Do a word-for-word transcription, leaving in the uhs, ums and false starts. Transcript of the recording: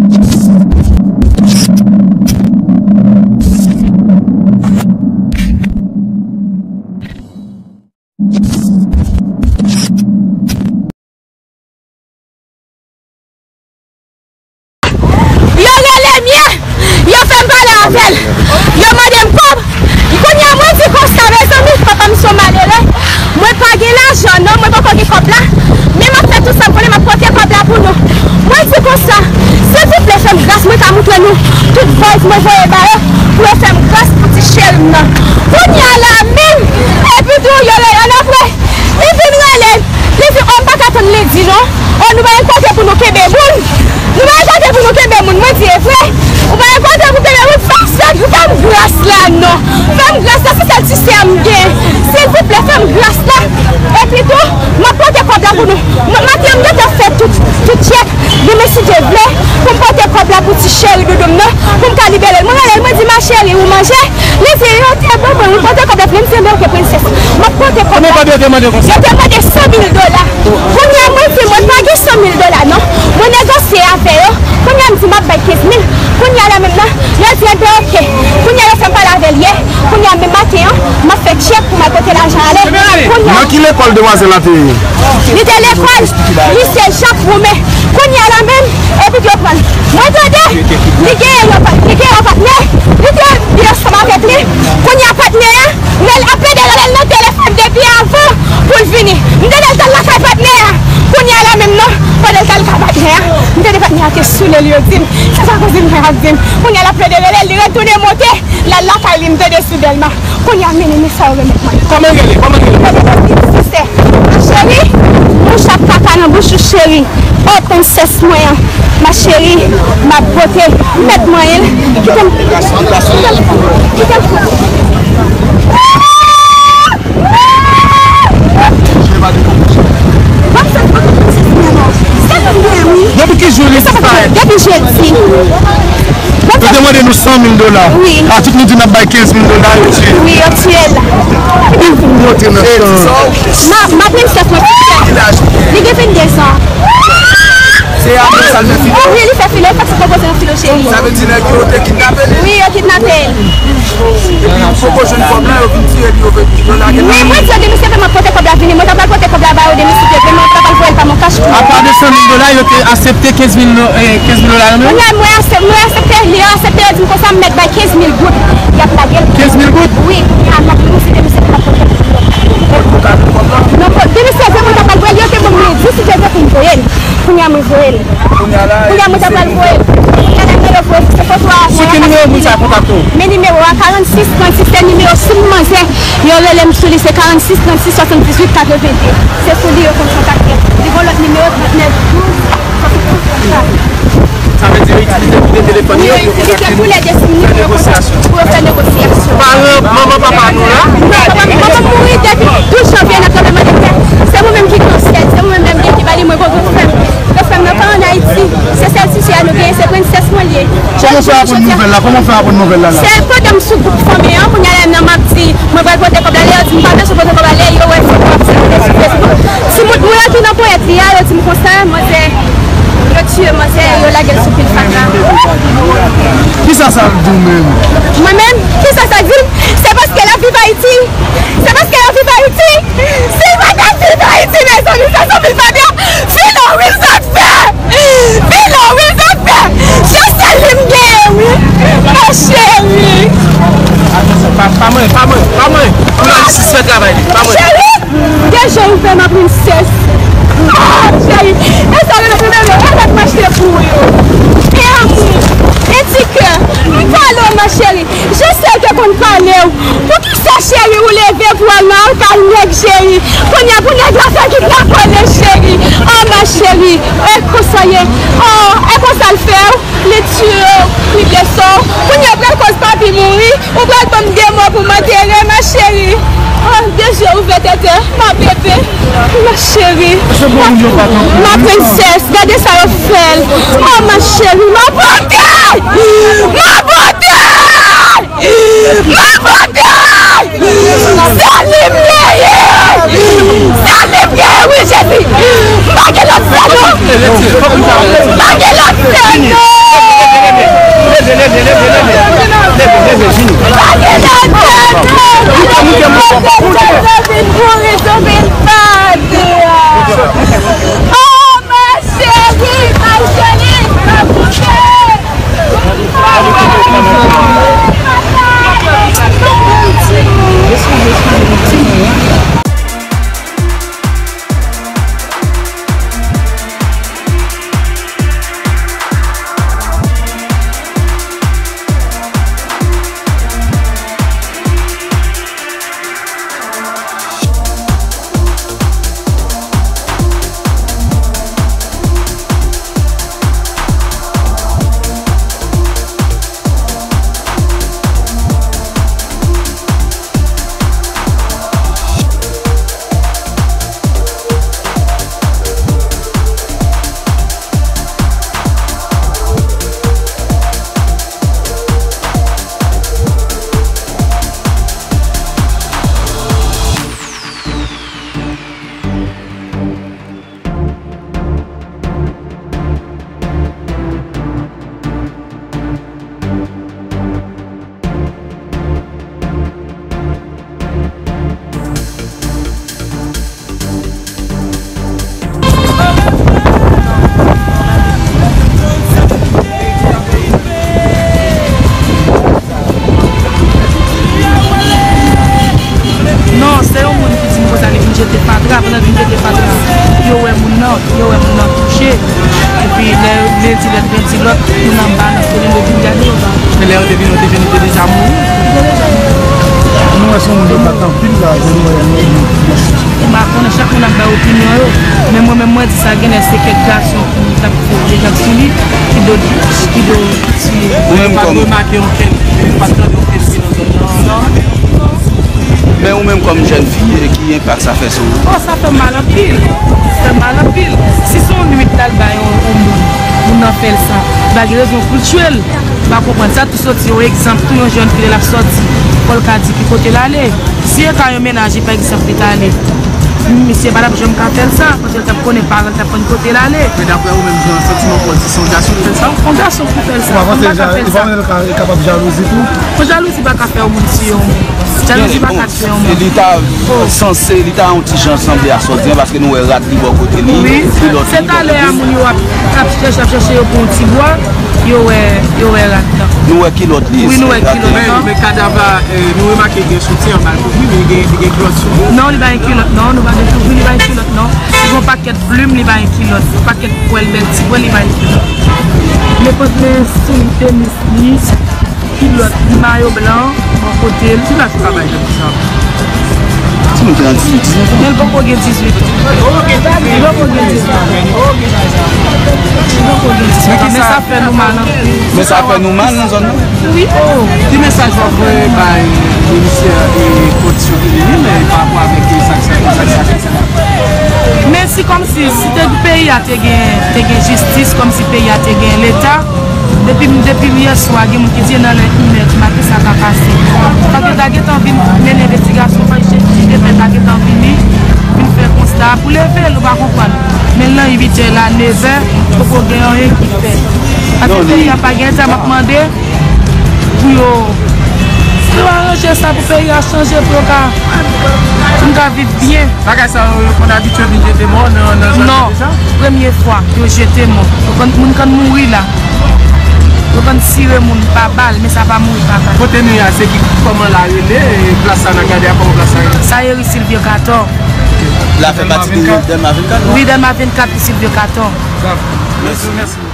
Yo rele m ye, yo fè m pale avè l, yo mande m kòb. Kounye a, mwen di konsa, mezanmi, papa m se yon malere. Mwen pa gen lajan, non, mwen poko gen kòb la. Men m ap fè tout sa m konnen, m ap pote kòb la pou nou. Mwen di konsa, silvouplè, fè m gras, mwen ka moutre nou tout voice mwen voye ba yo, pou yo fè m gras pou ti cheri m nan. Kounye a la menm, epi tou, yo rele ann apre. Li vin rele m. Li di, o, m pa ka tann lendi non. O, nou pa gen kote pou nou kenbe moun. Nou pa gen kote pou nou kenbe moun. Mwen di, e vre? Ou pa gen kote pou kenbe moun? Fè m sèk, fè m gras la non. Fè m gras la, se sèl ti sè m gen. Silvouplè, fè m gras la. Epi tou, m ap pote kòb la pou nou. M, maten an, m gentan fè tout, tout tchèk. Demen, si Dye vle, pou m pote kòb la pou ti cheri doudou m nan, pou m ka libere l. Mwen rele l, mwen di, ma chérie, ou manje? Li di, yo te ban mwen, ou pote kòb la pou mwen. M di, enben, oke, prensès. M ap pote kòb la. Konbyen kòb yo te mande konsa? Yo te mande san mil dola. Kounye a, mwen di, mwen pa gen san mil dola, non. Mwen negosye avè yo. Kounye a, m di, m ap bay kenz mil. Kounye a la menm nan, yo di, enben, oke. Kounye a, yo fè m pale avè l yè. Kounye a, menm maten an, m ap fè tchèk pou m al pote lajan ale. Kounye a, nan ki lekòl demwazèl la te ye? Li te lekòl lise Jak Woumen. Kounye a la menm, epi yo pran l. Mwen tande, li gen yon pa-, li gen yon patnè, li te vin ansanm avèk li. Kounye a, patnè a, rele, ap plede rele l nan telefòn depi avan pou l vini. M tande l t al lakay patnè a. Kounye a la menm nan, pandan l t al lakay patnè a, m tande patnè a te soule l, yo di m. Se sa kouzin mwen ap di m. Kounye a, l ap plede rele l, li retounen monte, l al lakay li, m tande sou Dèlma. Kounye a, men, men sa yo remèt mwen. Kòman l rele? Kòman l rele? Sisè. Ma chérie, bouch ak kaka nan bouch ou, cheri. O, prensès mwen an. Ma chérie, m ap pote. Mèt mwen, kite m. Kite m. Kite m. Depi ki jou li disparèt? Depi jedi. Yo te mande nou san mil dola. Wi. A tout nou di n ap bay kenz mil dola, yo tiye. Wi, yo tiye l. Epi pou m monte nan chan. Ma, ma prensès mwen, li gen venndezan. Se apre sa l fè file. Wi, li fè file, fòk se pwopoze yon filo cheri. Sa vle di nèg yo te kidnape li? Wi, yo kidnape l. Epi poko jwenn kòb la, yo vin tiye li, yo vin, yo lage l. Wi, mwen di yo demen se demen m ap pote kòb la vini, mwen ta pral pote kòb la ba yo demen si Dye vle, mwen ta pral voye l pa mon kach pou yo. Apa de san mil dola, yo te aksepte kenz mil do-, eh, kenz mil dola nan men w? Kounye a, mwen aksep-, mwen aksepte, li aksepte, yo di m konsa m mèt bay kenz mil goud. Y ap lage l. Kenz mil goud? Wi, kounye a, m ap di si Dye vle se demen m ap pote kòb la. Non, demen si Dye vle mwen ta pral voye l, yo te ban m lendi si Dye vle pou m voye l. Kounye a, mwen voye l. Kounye a la, kounye a, mwen ta pral voye l. Kounye a la, mwen voye l. Se foto a. Sou ki nimewo moun sa kontakte w? Men nimewo a, karannsis trannsis, se nimewo sim manzè. Yo rele m sou li, se karannsis trannsis swasanndizuit katrevende. Se sou li yo konn kontakte m. Li gen lòt nimewo, trannèf douz swasanndizuit. Sa vle di yo itilize tou de telefòn yo pou yo kontakte nou, pou yo fè negosyasyon. Paran, manman, papa nou la. Non, papa, manman m mouri depi douz janvye nan tranblemanntè. Se mwen menm ki gen ansèt, se mwen menm ki ba li, mwen gon frè m. Yo fè m nan pa ann Ayiti. Se sèl ti sè a nou genyen, se prensès mwen l ye. Kòman w fè aprann nouvèl la? Kòman w fè aprann nouvèl la la? Se pandan m sou gwoup fanmi an, kounye a la menm m ap di, mwen pral pote kòb la, lè yo di m pa bezwen pote kòb la, lè yo wè foto ap sikile sou Facebook. Timoun mwen an ki nan ponyèt li a, yo di m konsa, manzè, yo tiye manzè, yo lage l sou pil fatra. Kisa sa di w menm? Mwen menm, kisa sa di m? Se paske l ap viv Ayiti. Se paske l ap viv Ayiti. Si l pa t ap viv Ayiti, mezanmi, sa sanble pa byen. Filo, wi, sa fè. Filo, wi, sa fè. Se sèl li m genyen, wi. Ma chérie. Pa, pa manyen, pa manyen, pa manyen. Pou l al jis fè travay li, pa manyen. Cheri, gen jan ou fè ma princesse. Ah, cheri, e sa yo mete nan men, e sa m achte pou ou yo. E amou, e ti kè, m pale w, ma chérie. Jesèl te konn pale w. Poukisa, cheri, ou leve pou al nan kay nèg, cheri? Kounye a pou nèg la fè kidnapè w, cheri. Oh, ma chérie, e konsa ye. Oh, e konsa l fè w. Li tiye w, li blese w. Kounye a w pral koz papi mouri. Ou pral ban m de mò pou m antere, ma chérie. Oh, de je ouvè tètè, ma bebe, ma chérie, ma, ma princesse, gade sa yo fè l. Oh, ma chérie, ma beauté! Ma beauté! Ma beauté! Sa li m ye! Sa li m ye, wi, Jezi! M pa gen lòt sè, non! M pa gen lòt sè, non! Leve, leve, leve, leve. Leve, leve, vini. Moute, moute, moute. Moute. Oh, ma chérie, ma chérie, ma poupée. Non, se yon moun ki di m konsa, li vin jete fatra, pandan l vin jete fatra, yo wè moun nan, yo wè moun nan kouche. Epi lè yo vle di lòt, vin di lòt, moun anba nan fenèt yo vin gade yo. Men lè yo te vin, yo te vin, yo te deja mouri. Nou wè se yon moun yo bat anpil la, nou wè, nou wè. M pa konnen, chak moun ap bay opinyon yo, men mwen menm mwen di sa genlè se kèk gason ki t ap fè dezòd sou li, ki do, ki do tiye. Ou menm kòm, pa remake yon kèk, pa tande yon kèk fi nan zòn nan. Men ou menm kòm jèn fi, e ki enpak sa fè sou ou? Oh, sa fè mal anpil. Sa fè mal anpil. Si se yon nwit l al bay yon, yon moun, moun nan fè l sa, li pa gen rezon pou l tchwe l. Ou pa konprann sa, tou soti yon egzanp, tou yon jèn fi lè l ap sòti, fò l ka di ki kote l ale. Si e ka yon mennaj li, pa egzanp, li t ale, misye pa t ap janm ka fè l sa, paske l t ap konnen paran l t ap konn kote l ale. Men daprè ou menm, jan santiman pa w di, se yon gason ki fè l sa? Yon gason ki fè l sa. Ou pa panse, ou pa ka fè sa. Ou pa panse l ka, li kapab jalouzi tou? Bon, jalouzi pa ka fè yon moun tiye yon moun. Jalouzi pa ka tiye yon moun. Li ta sanse, li ta yon ti jan sanble a sòti an, paske nou wè rad li bò kote li, kilòt li bò kote li. Wi, se talè a moun yo ap, ap chèche, ap chèche, yo pran yon ti bwa, yo wè, yo wè rad lan. Nou wè kilòt li. Wi, nou wè kilòt lan. Men, men kadav la, eh, nou remake gen soutyen mal kouvri, men li gen, li gen kilòt sou li. Non, li pa gen kilòt, non, nou pa gen kouvri, li pa gen kilòt, non. Li gen yon pakèt plim, li pa gen kilòt. Yon pakèt pwèl, bèl ti pwèl, li pa gen kilòt. Nenpòt men soul tenis li, kilòt, mayo blan, bò kote l. Ki laj ou ka bay jèn fi sa? Timoun te nan dizuit, diznèf an. Men l poko gen dizuit an. Li poko gen dizuit an. Li poko gen dizuit an. Men sa fè nou mal anpil. Men sa fè nou mal nan zòn nan. Wi, oh. Ki mesaj w ap voye bay minisè e kondisyon ki li menm, e, pa rapò avèk, e, sa k sa, sa k sa, sa k sa? Men si kòmsi, si te peyi a te gen, te gen jistis, kòmsi peyi a te gen leta, depi, depi yè swa, gen moun ki di nan lè inè di maten sa ka pase. Fòk yo ta gentan vin mennen envestigasyon, fòk jiji de pè ta gentan vini, vin fè konsta a pou leve l, ou pa konprann. Men nan uit è la, nevè, poko gen anyen ki fèt. Paske peyi a pa gen leta, m ap mande pou yo, pou yo aranje sa, pou peyi a chanje, pou yo ka, pou n ka viv byen. Bagay sa yo, yo konn abitye vin jete mò nan, nan zòn nan deja? Non, premye fwa yo jete mò. Yo konn, moun konn mouri la. Yo konn tire moun pa bal, men sa pa mouri pa bal. Kote nou ye a, se ki, kòman la rele, e plas sa n ap gade a, kòman plas sa rele? Sa Eri Silvyo Katò. La fè pati de Dèlma vennkat, non? Wi, Dèlma vennkat, Silvyo Katò. Dakò. Mèsi. Mèsi.